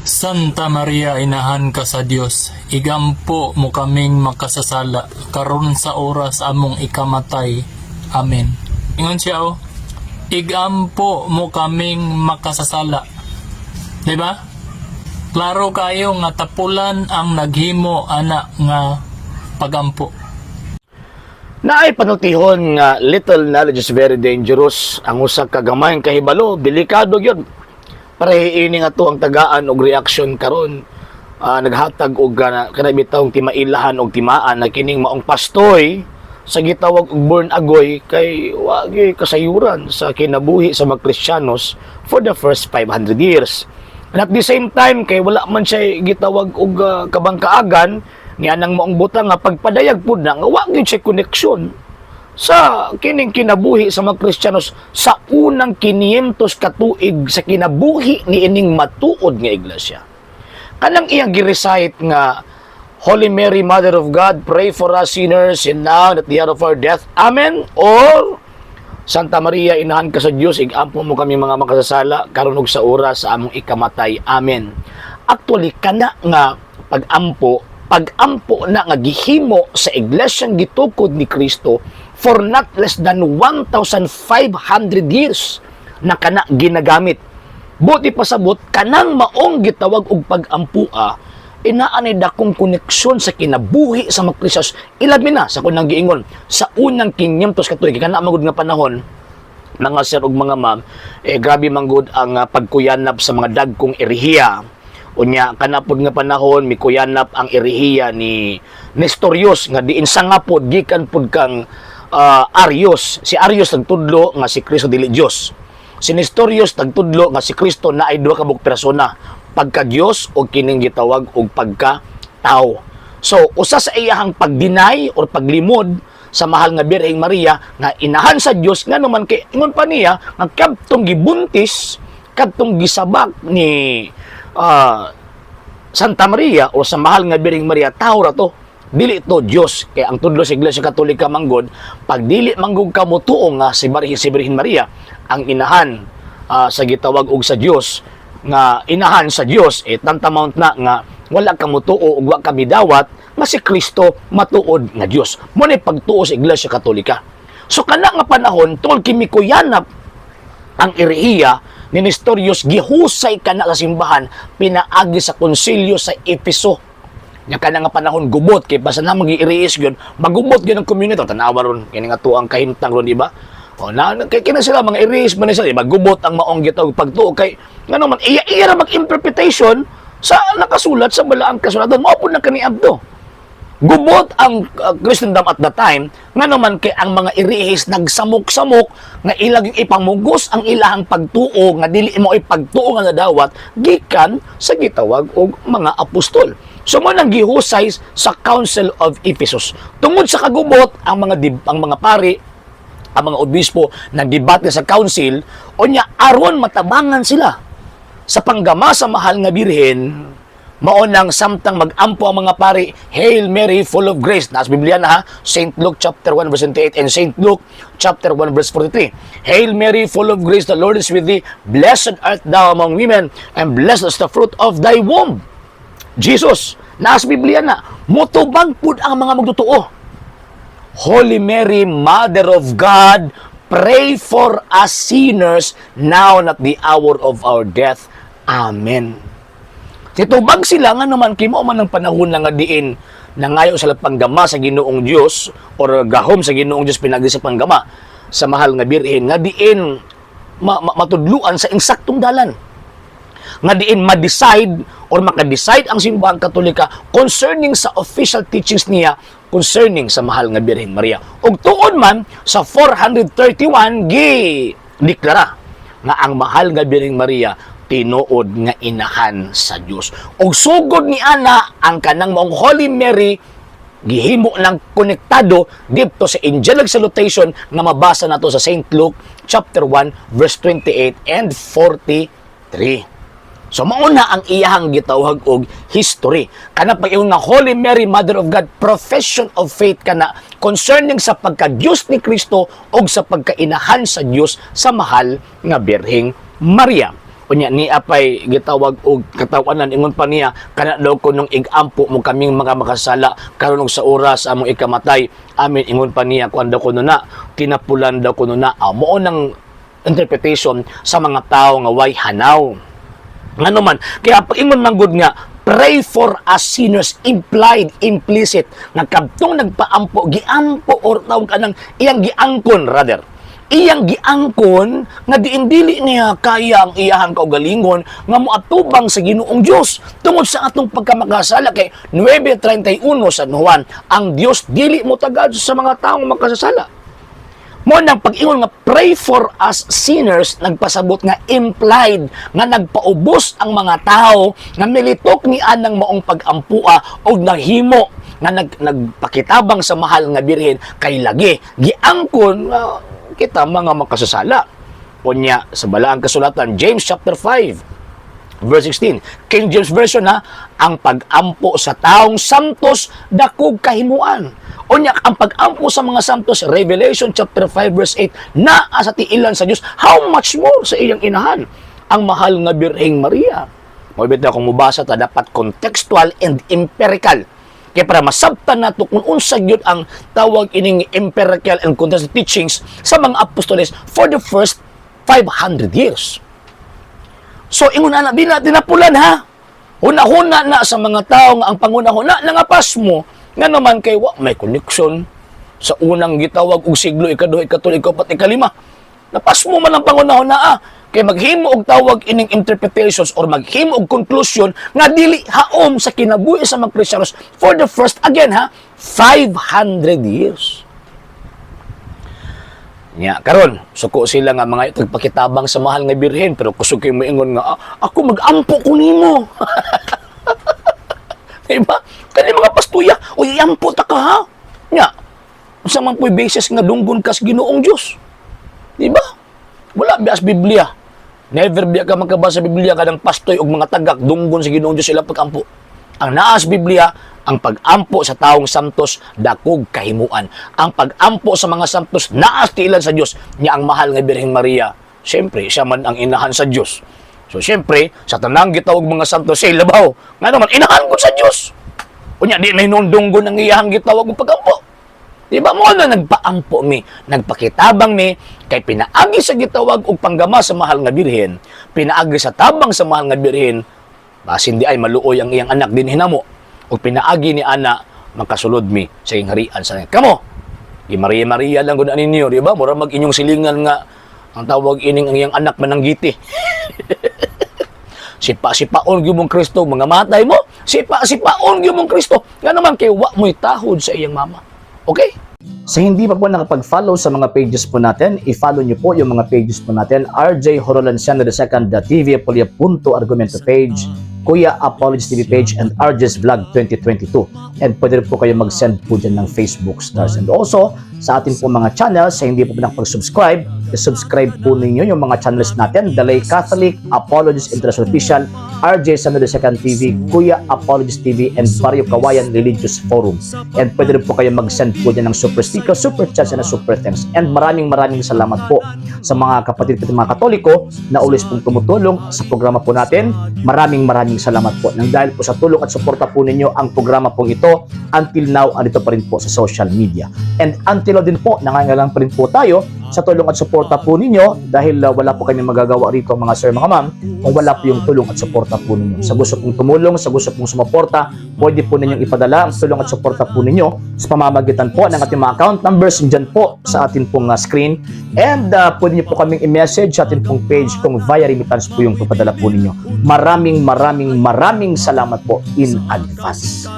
Santa Maria, inahan ka sa Dios, igampo mo kaming makasasala, karon sa oras among ikamatay. Amen. Ingon siya oh, igampo mo kaming makasasala. Di ba? Klaro kayo nga tapulan ang naghimo ana nga pagampo. Naay panultihon nga little knowledge is very dangerous. Ang usa ka gamayng kahibalo, delikado gyud. Parehi ini nga to ang tagaan og reaction karon. Naghatag og kana bitawng timailahan og timaan na kining maong pastoy sa gitawag og Born Agoy kay wa gyud kasayuran sa kinabuhi sa mga Kristiyanos for the first 500 years. And at the same time, kay wala man siya gitawag og kabangkaagan ni anang maong butang nga pagpadayag pud na nga wa gyud siya koneksyon sa kining kinabuhi sa mga Kristiyanos sa unang 500 ka tuig sa kinabuhi ni ining matuod nga iglesia. Kanang iyang gi-recite nga "Holy Mary, Mother of God, pray for us sinners and now and at the hour of our death. Amen." Or "Santa Maria, inahan ka sa Dios, igampo mo kami mga makasasala, karon ug sa oras sa among ikamatay. Amen." Actually, kana nga pagampo, pagampo na nga gihimo sa iglesyang gitukod ni Kristo for not less than 1,500 years na kana ginagamit. Buti pasabot, kanang maong gitawag og pag-ampua, inaanay dakong koneksyon sa kinabuhi sa mga Kristiyanos. Ilabi na sa kunang giingon, sa unang 500 ka tuig, kana magud nga panahon, mga sir ug mga ma'am, eh, grabe manggod ang pagkuyanap sa mga dagkong erehiya. Unya kana pod nga panahon mikuyanap ang erehiya ni Nestorius nga diin sanga pod gikan pod kang Arius. Si Arius nagtudlo nga si Kristo dili Dios. Si Nestorius nagtudlo nga si Kristo na ay duha ka buok persona, pagka Dios o kining gitawag og pagka tao. So usa sa iyahang pag-deny or paglimod sa mahal nga Birheng Maria nga inahan sa Dios, nga naman kay ingon pa niya nga kadtong gibuntis, kadtong gisabak ni Santa Maria o sa mahal nga Birheng Maria, tao ra to, dili to Dios. Kay ang tudlo sa Iglesia Katolika manggod, pag dili manggod ka motuo nga si Birhen Maria ang inahan sa gitawag og sa Dios, nga inahan sa Dios, eh tantamount na nga wala ka motuo ug wa ka midawat nga si Kristo matuod nga Dios. Mo ni pagtuo sa Iglesia Katolika. So kana nga panahon, tungod kay mikuyanap ang erehiya ni Nestorius, gihusay kana sa simbahan pinaagi sa konsilyo sa Efeso. Nya kana nga panahon gubot kay basta na magi-erehis gyud, magubot gyud ang community. Tanawa ron kini nga tuang kahimtang ron, di ba? O na kay kina sila mga erehis man sila, di ba? Gubot ang maong gitawag pagtuo kay ngano man iya iya ra mag-interpretation sa nakasulat sa balaang kasulatan. Mao pud na kaniadto. Gubot ang Christendom at the time, nga naman kay ang mga erehis nagsamok-samok nga ilang yung ipamugos ang ilahang pagtuo nga dili mo ipagtuo nga nadawat gikan sa gitawag og mga apostol. So mo nang gihusay sa Council of Ephesus. Tungod sa kagubot ang mga pari, ang mga obispo, nagdebate sa council, unya aron matabangan sila sa panggama sa mahal nga Birhen, mao nang samtang mag-ampo ang mga pari, "Hail Mary, full of grace." Nasa Biblia na ha, St. Luke chapter 1 verse 28 and St. Luke chapter 1 verse 43. "Hail Mary, full of grace, the Lord is with thee. Blessed art thou among women, and blessed is the fruit of thy womb, Jesus." Nasa Biblia na, mutubag pud ang mga magtotoo. "Holy Mary, Mother of God, pray for us sinners now and at the hour of our death. Amen." Titubag sila nga naman kay mao man ang panahon na nga diin nangayo sila panggama sa Ginoong Dios or gahom sa Ginoong Dios pinagi sa panggama sa mahal nga Birhen nga diin matudluan sa insaktong dalan nga diin ma-decide or maka-decide ang Simbahang Katolika concerning sa official teachings niya concerning sa mahal nga Birhen Maria. Ug tuod man sa 431 gi deklara nga ang mahal nga Birhen Maria tinuod nga inahan sa Dios. Ug sugod ni ana, ang kanang maong Holy Mary gihimo ng konektado dito sa angelic salutation nga mabasa nato sa St. Luke chapter 1 verse 28 and 43. So mauna ang iyahang gitawag og history. Kana pag ingon nga "Holy Mary, Mother of God", profession of faith kana concerning sa pagka-Diyos ni Kristo og sa pagkainahan sa Dios sa mahal nga Birheng Maria. Unya ni apay gitawag og katawanan, ingon pa niya kana daw kunong igampo mo kaming mga makasala karon ug sa oras among ikamatay. Amen. Ingon pa niya kuan daw kuno na tinapulan daw kuno na. Ah, mao nang interpretation sa mga tao nga way hanaw. Ngano man, kaya pag ingon man gud nga, "Pray for us sinners," implied, implicit, nga kadtong nagpaampo, giampo or tawag kanang iyang giangkon rather. Iyang giangkon nga diin dili niya kaya ang iyahang kaugalingon nga moatubang sa Ginoong Dios tungod sa atong pagkamakasala, kay 9:31 sa Juan, ang Dios dili mo tagad sa mga taong makasasala. Mo nang pag-ingon nga "Pray for us sinners," nagpasabot nga implied nga nagpaubos ang mga tao nga militok ni anang maong pag-ampua og nahimo nga nagpakitabang sa mahal nga Birhen kay lagi giangkon nga kita mga makasasala. Unya sa Balaang Kasulatan, James chapter 5 verse 16, King James Version ha, ang pag-ampo sa taong santos dakog kahimuan. Unya ang pag-ampo sa mga santos, Revelation chapter 5 verse 8, naa sa tiilan sa Dios, how much more sa iyang inahan, ang mahal nga Birheng Maria? Mo na kung mubasa ta, dapat contextual and empirical. Kaya para masabtan nato kung unsa gyud ang tawag ining empirical and contextual teachings sa mga apostoles for the first 500 years. So ingon ana, di na tinapulan ha. Huna-huna na sa mga tao nga ang panghuna-huna na nga pasmo nga naman kay wa may connection sa unang gitawag og siglo ikaduha, ikatulo, ikapat, ikalima. Napasmo man ang panghuna-huna ah. Kay maghimo og tawag ining interpretations or maghimo og conclusion nga dili haom sa kinabuhi sa mga Kristiyanos for the first, again ha, 500 years. Nya karon suko sila nga mga tagpakitabang sa mahal nga Birhen, pero kusog kay moingon nga, "Ah, ako mag-ampo ko nimo." Diba? Kani mga pastuya, "Uy, iampo ta ka ha." Nya, unsa man po'y basis nga dunggon kas Ginoong Dios? Diba? Wala biya sa Biblia. Never biya ka makabasa sa Biblia kanang pastoy og mga tagak dunggon sa Ginoong Dios ilang pagampo. Ang naa sa Biblia, ang pag-ampo sa taong santos dakog kahimuan. Ang pag-ampo sa mga santos naa sa tiilan sa Dios. Nya ang mahal nga Birheng Maria, siyempre siya man ang inahan sa Dios. So siyempre, sa tanang gitawag mga santos say labaw. Nga naman inahan gud sa Dios. Unya di na hinungdunggon ang iyahang gitawag og pag-ampo. Di ba mo na nagpaampo mi, nagpakitabang mi kay pinaagi sa gitawag og panggama sa mahal nga Birhen, pinaagi sa tabang sa mahal nga Birhen, basin di ay maluoy ang iyang anak din hinamo ug pinaagi ni ana makasulod mi sa iyang harian sa langit. Kamo, di Maria Maria lang gud ninyo, di ba? Mura mag inyong silingan nga ang tawag ining ang iyang anak mananggiti. Sipa-sipaon gyud mong Kristo, mga matay mo. Sipa-sipaon gyud mong Kristo. Nga naman kay wa mo'y tahod sa iyang mama. Okay? Sa hindi pa po nakapag-follow sa mga pages po natin, i-follow nyo po yung mga pages po natin. RJ Horolanciano II, TV Apolia Punto Argumento page, Kuya Apologies TV page, and RJ's Vlog 2022. And pwede rin po kayo mag-send po dyan ng Facebook stars. And also, sa atin po mga channels, sa hindi po nakapag-subscribe, i-subscribe po ninyo yung mga channels natin. Dalay Catholic, Apologies International Official, RJ Samuel II TV, Kuya Apologies TV, and Barrio Kawayan Religious Forum. And pwede rin po kayo mag-send po dyan ng super sticker, super chats, and super thanks. And maraming maraming salamat po sa mga kapatid po mga Katoliko na always pong tumutulong sa programa po natin. Maraming maraming salamat po. Nang dahil po sa tulong at suporta po ninyo, ang programa pong ito until now andito pa rin po sa social media. And until now din po, nangangailangan pa rin po tayo sa tulong at suporta po ninyo dahil wala po kami magagawa rito, mga sir, mga ma'am, kung wala po yung tulong at suporta po ninyo. Sa gusto pong tumulong, sa gusto pong sumuporta, pwede po ninyong ipadala ang tulong at suporta po ninyo sa pamamagitan po ng ating mga account numbers dyan po sa atin pong screen. And pwede niyo po kaming i-message sa atin pong page kung via remittance po yung papadala po ninyo. Maraming maraming maraming salamat po in advance.